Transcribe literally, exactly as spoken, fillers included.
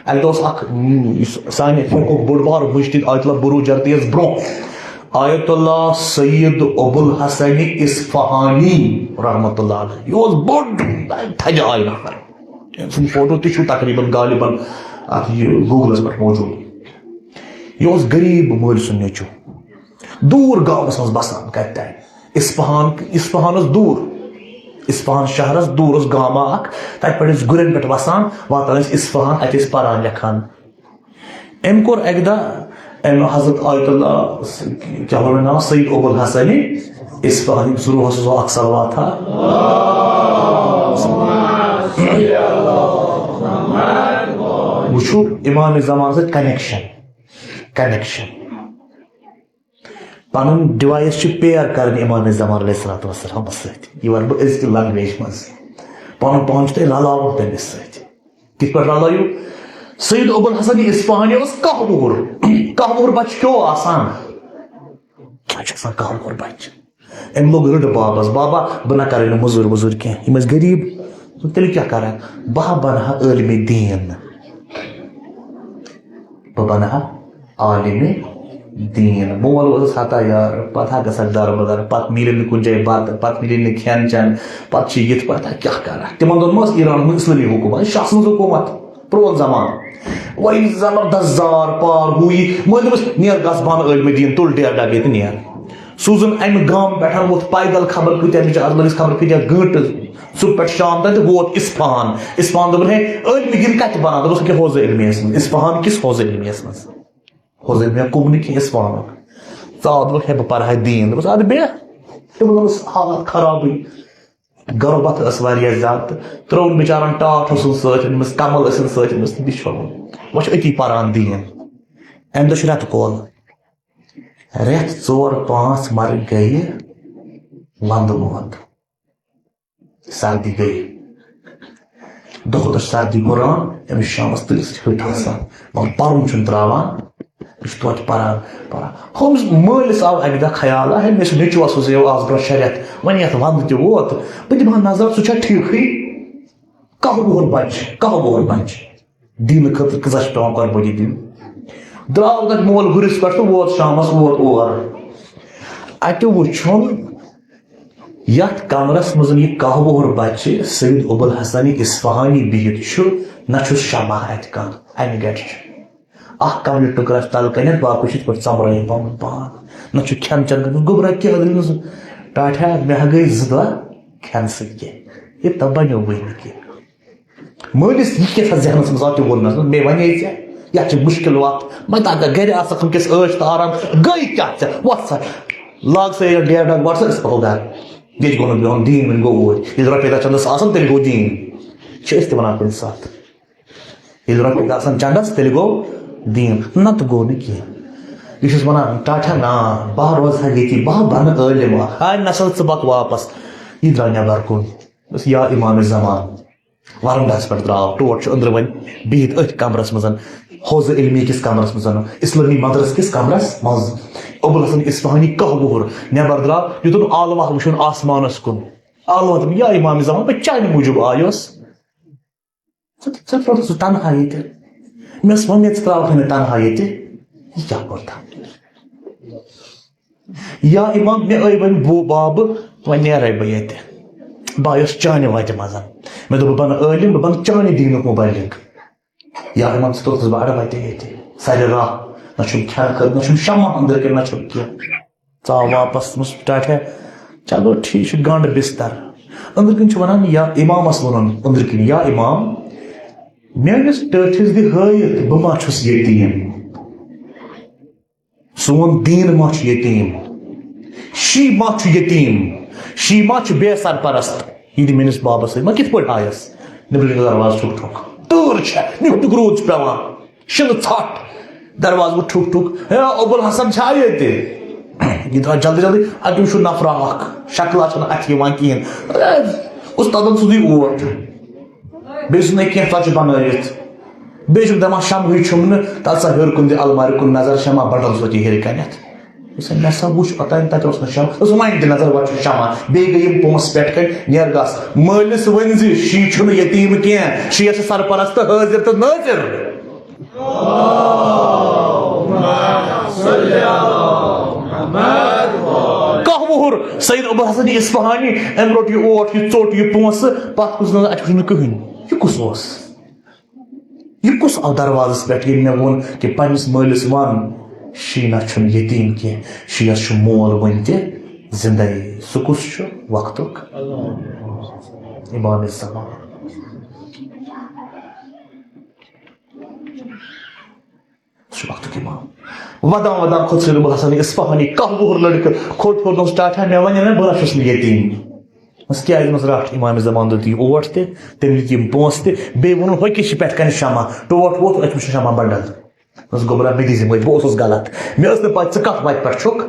اَکہِ دۄہ اوس اَکھ، م، یُس سانہِ فقہُک بوٚڑ بار مُجتہِد آیت اللہ بروجردیَس برونٛہہ، آیت اللہ سید ابوالحسن اصفہانی رحمۃ اللہ علیہ۔ یہِ اوس بوٚڑ تھجہِ آیہِ نفر۔ أمۍ سُنٛد فوٹو تہِ چھُ تقریباً غالباً اَتھ یہِ Google-س پٮ۪ٹھ موجود۔ یہِ اوس غریٖب مٲلۍ سُنٛد نیٚچوٗ، دوٗر گامَس منٛز بَسان۔ کَتہِ تام؟ اصفہان، اصفہانَس دوٗر، اصفہان شہرَس دوٗر اوس گامہ اَکھ۔ تَتہِ پٮ۪ٹھ ٲسۍ گُرٮ۪ن پٮ۪ٹھ وَسان، واتان ٲسۍ اصفہان، اَتہِ ٲسۍ پَران لیکھان۔ أمۍ کوٚر اَکہِ دۄہ أمۍ حضرت آیت اللہ، کیٛاہ وَنو ناو، سید ابوالحسن اصفہانی، سُہ روحَس اوس اَکھ صلوات ہا۔ وٕچھِو اِمام زمانَس سۭتۍ connection، connection۔ پنُن device چھِ pair کرٕنۍ امام زمان علیہ الصلوۃ والسلامس سۭتۍ۔ یہِ ونہٕ بہٕ أزکہِ language منٛز۔ پنُن پان چھُ تۄہہِ رلاوُن تٔمِس سۭتۍ۔ کِتھ پٲٹھۍ رلٲیِو؟ سید ابوالحسن اصفہانی اوس کاہ وُہُر۔ کاہ وُہُر بچہِ کیو آسان؟ کیٛاہ چھُ آسان کاہ وُہُر بچہِ؟ أمۍ لوٚگ رٕڈٕ بابس، "بابا، بہٕ نہ کرے نہٕ مٔزوٗرۍ ؤزوٗرۍ کینٛہہ، یِم ٲسۍ غریٖب، تیٚلہِ کیٛاہ کرکھ؟ بہٕ ہا بنہٕ ہا عٲلمِ دیٖن۔" بہٕ بنہٕ ہا عالمِ دیٖن۔ مول اوس ہتا یار، پتہٕ ہا گژھکھ دارمدار، پتہٕ میلہِ نہٕ کُنہِ جایہِ بتہٕ، پتہٕ میلہِ نہٕ کھٮ۪ن چٮ۪ن، پتہٕ چھِ یِتھ پٲٹھۍ، ہا کیٛاہ کرکھ؟ تِمن دۄہن ما ٲس ایرانس منٛز اسلٲمی حکوٗمت؟ یہِ چھُ شاہ سٕنٛز حکوٗمت، پرون زمانہٕ۔ وۄنۍ زبردست زار پار ہُہ یہِ۔ مٲلۍ دوٚپمَس، "نیر گژھ بنہٕ عٲلمِ دیٖن، تُل ڈیڈا بیٚیہِ تہٕ نیر۔" سوٗزُن امہِ گامہٕ پٮ۪ٹھ، ووٚتھ پیدل خبر کۭتیاہ، بِچارٕ لٔگِس خبر کۭتیاہ گٲنٛٹہٕ۔ صُبح پٮ۪ٹھ شام تام تہٕ ووت اِصفہان۔ اِصفہان دوٚپُن، "ہے، عٲلمِ دیٖن کَتہِ بَنان؟" دوٚپُس، "أکیٛاہ حوزٕ علمیَس منٛز، اِصفہان کِس حوزٕ علمیَس منٛز۔" حوزٕ علمیہ کُم نہٕ کینٛہہ اِصفہانُک۔ ژاو دوٚپُن، "ہے، بہٕ پَرٕ ہا دیٖن۔" دوٚپُس، "اَدٕ بیٚہہ۔" تِمَن اوس حالات خرابٕے۔ غربت ٲس واریاہ زیادٕ تہٕ ترٛٲوٕن بِچارَن ٹاٹھ اوسُن سۭتۍ أنمٕژ، کَمَل ٲسِن سۭتۍ أنمٕژ تہٕ بِچھووُن۔ وۄنۍ چھُ أتی پَران دیٖن۔ اَمہِ دۄہ چھُ رٮ۪تہٕ کول۔ رٮ۪تھ ژور پانٛژھ مَرٕ گٔیہِ، وَندٕ ووت۔ سردی گٔے۔ دۄہ دۄہ سردی ہُران، أمِس چھُ شامَس تۭرِ سۭتۍ ۂٹۍ آسان، مگر پَرُن چھُنہٕ ترٛاوان۔ یہِ چھُ توتہِ پَران، پَران۔ ہُمِس مٲلِس آو اَکہِ دۄہ خیال، "ہے، مےٚ چھُ نیٚچوٗ آسُن، سُہ یِیو آز برٛونٛہہ شےٚ رٮ۪تھ، وۄنۍ یَتھ وَندٕ تہِ ووت، بہٕ دِمہٕ ہا نظر، سُہ چھا ٹھیٖکھٕے؟" کاہ وُہُر بَچہٕ، کاہ وُہُر بَچہٕ۔ دیٖنہٕ خٲطرٕ کۭژاہ چھِ پٮ۪وان قۄربٲنی دِنۍ۔ درٛاو تَتہِ مول گُرِس پٮ۪ٹھ تہٕ ووت شامَس، ووت اور۔ اَتہِ وُچھُن، یَتھ کَمرَس منٛز یہِ کاہ وُہُر بَچہِ سید ابوالحسن اصفہانی بِہِتھ چھُ، نہ چھُس شمع اَتہِ کانٛہہ، اَنہِ گَٹہِ چھُ۔ اَکھ کَمرٕ ٹُکرَس تَل کَنٮ۪تھ، باقٕے چھُ یِتھ پٲٹھۍ ژۄمرٲیِتھ پَنُن پان۔ نہ چھُ کھٮ۪ن چٮ۪ن کَرُن۔ گوٚبرا، کیٛاہ دٔلیٖل؟ ٹاٹھیا، مےٚ ہا گٔے زٕ دۄہ کھٮ۪نہٕ سۭتۍ کینٛہہ۔ یہِ تہ بَنیو وٕنہِ کینٛہہ۔ مٲلِس یہِ کیٛاہ سا ذہنَس منٛز آو تہِ ووٚننَس، مےٚ وَنے ژےٚ، یَتھ چھِ مُشکِل وَتھ، وۄنۍ تہِ اگر گَرِ آسَکھ وٕنکٮ۪س عٲش تہٕ آرام، گٔے کیٛاہ ژےٚ؟ وَتھ سا، لاگ سا یہِ ڈیڈ ناگ، وَٹ سا، أسۍ پَکو گَرٕ۔ ییٚتہِ گوٚو نہٕ میون دیٖن، وۄنۍ گوٚو اوٗرۍ۔ ییٚلہِ رۄپیہِ دَہ چَندَس آسَن، تیٚلہِ گوٚو دیٖن۔ چھِ أسۍ تہِ وَنان کُنہِ ساتہٕ۔ ییٚلہِ رۄپیہِ دَہ آسَن چَندَس، تیٚلہِ گوٚو دیٖن، نَتہٕ گوٚو نہٕ کینٛہہ۔ یہِ چھُس وَنان، ٹاٹھا نا، بہٕ ہا روزٕ ہا ییٚتی، بہٕ ہا بَنہٕ عٲلِم اَکھ۔ آے نَسا ژٕ پَکھ واپَس۔ یہِ درٛاو نٮ۪بَر کُن۔ دوٚپُس، یا اِمام زمان۔ وَرَنڈَہَس پٮ۪ٹھ درٛاو، ٹوٹھ چھُ أنٛدرٕ وۄنۍ بِہِتھ أتھۍ کَمرَس منٛز، حوزٕ علمی کِس کَمرَس منٛز، اِسلٲمی مدرسہٕ کِس کَمرَس منٛز۔ ابوالحسن اصفہانی کاہ وُہُر نٮ۪بَر درٛاو، دیُتُن آلوَہ وٕچھُن آسمانَس کُن۔ آلوَہ دوٚپُن، یا اِمام زمان، بہٕ چانہِ موٗجوٗب آیوس۔ ژٕ، ژٕ ترٛووُتھ سُہ تنہا ییٚتہِ۔ مےٚ ٲس وۄمید ژٕ ترٛاوکھ نہٕ مےٚ تنہا ییٚتہِ۔ یہِ کیٛاہ کوٚر تھا؟ یا اِمام، مےٚ ٲے وۄنۍ بو-، بابہٕ، وۄنۍ نیرَے بہٕ ییٚتہِ۔ بہٕ آیوس چانہِ وَتہِ منٛز۔ مےٚ دوٚپ، بہٕ بَنہٕ عٲلِم، بہٕ بَنہٕ چانہِ دیٖنُک مُبلِغ۔ یا اِمام، ژٕ توٚرتھَس بہٕ اَڑٕ وَتہِ ییٚتہِ۔ سَرِ راہ، نہ چھُم کھٮ۪نہٕ خٲطرٕ، نہ چھُم شمع أنٛدٕرۍ کِنۍ، نہ چھُم کینٛہہ۔ ژاو واپس، دوٚپمَس، "ٹاٹھیا، چلو ٹھیٖک چھُ، گنٛڈ بستر۔" أنٛدٕرۍ کِنۍ چھُ وَنان، یا اِمامَس ووٚنُن أنٛدٕرۍ کِنۍ، "یا اِمام، میٲنِس ٹٲٹھِس دِ ہٲیِتھ، بہٕ ما چھُس یتیٖم؟ سون دیٖن ما چھُ یتیٖم؟ شی ما چھُ یتیٖم؟ شی ما چھُ بے سرپرست؟ یہِ دِ میٲنِس بابَس سۭتۍ، ما کِتھ پٲٹھۍ آیَس؟" نیٚبرٕ کِنۍ دروازٕ ٹھُک ٹھُک، تۭر چھےٚ، نیُک نیُک روٗد چھُ پٮ۪وان۔ شِنہٕ ژھٹھ۔ دروازٕ گوٚو ٹھُک ٹھُک۔ "ہے، ابوالحسن چھا ییٚتہِ؟" یہِ درٛاو جلدی جلدی۔ اَتہِ وٕچھُن نفرا اکھ، شکلا چھَنہٕ اَتھِ یِوان کِہیٖنۍ۔ اے، اُستادَن سوٗزُے اوٹ۔ بیٚیہِ سُنٛد نہٕ کینٛہہ ژۄچہِ بَنٲوِتھ۔ بیٚیہِ چھُکھ دَپان، "شمہٕے چھُم نہٕ، تَتھ سا ہیوٚر کُن دِ المارِ کُن نظر، شمع بٹن سۭتی ہیٚرِ کَنٮ۪تھ۔" دوٚپُس، "مےٚ سا وٕچھ اوٚتام، تَتہِ اوس نہٕ شمع۔" دوٚپُس، "وۄنۍ دِ نظر، وۄنۍ چھُ شمع۔" بیٚیہِ گٔے یِم پونٛسہٕ پٮ۪ٹھ کَنۍ، "نیر گژھ، مٲلِس ؤنۍ زِ، شی چھُنہٕ یتیٖم کینٛہہ، شی چھِ سرپرست، حٲضِر تہٕ نٲظِر۔" کاہ وُہُر سید ابوالحسن اصفہانی، أمۍ روٚٹ یہِ اوٹ، یہِ ژوٚٹ، یہِ پونٛسہٕ، پتھ کُس نہٕ، اَتہِ وُچھ نہٕ کٕہٕنۍ۔ یہِ کُس اوس؟ یہِ کُس آو دروازس پٮ۪ٹھ، ییٚلہِ مےٚ ووٚن کہِ پننِس مٲلِس وَن، شیٖنہ چھُنہٕ یتیٖم کینٛہہ، شیٖنس چھُ مول وُنہِ تہِ زندے۔ سُہ کُس چھُ؟ وقتُک امام زمان۔ سُہ چھُ وقتُک امام۔ ودان ودان کھوٚت سید ابوالحسن اصفہانی، کاہ وُہُر لڑکہٕ، کھوٚت ہیوٚر، دوٚپُس، "ٹاٹھا، مےٚ وَنے نہ، بہٕ نہ چھُس نہٕ یتیٖم۔" دوٚپمَس، "کیٛازِ؟" دوٚپمَس، "رَٹھ امام زمان دیُت یہِ اوٹ تہِ، تٔمۍ دِتۍ یِم پونٛسہٕ تہِ، بیٚیہِ ووٚنُن، ہۄکھِ چھِ پٮ۪ٹھ کَنہِ شمع، ٹوٹھ ووت، أتھۍ منٛز چھُ شمع بنڈل۔" دوٚپمَس، "گوٚبرا، مےٚ دِژ یِمَے، بہٕ اوسُس غلط، مےٚ ٲس نہٕ پَتہ ژٕ کَتھ وَتہِ پٮ۪ٹھ چھُکھ۔"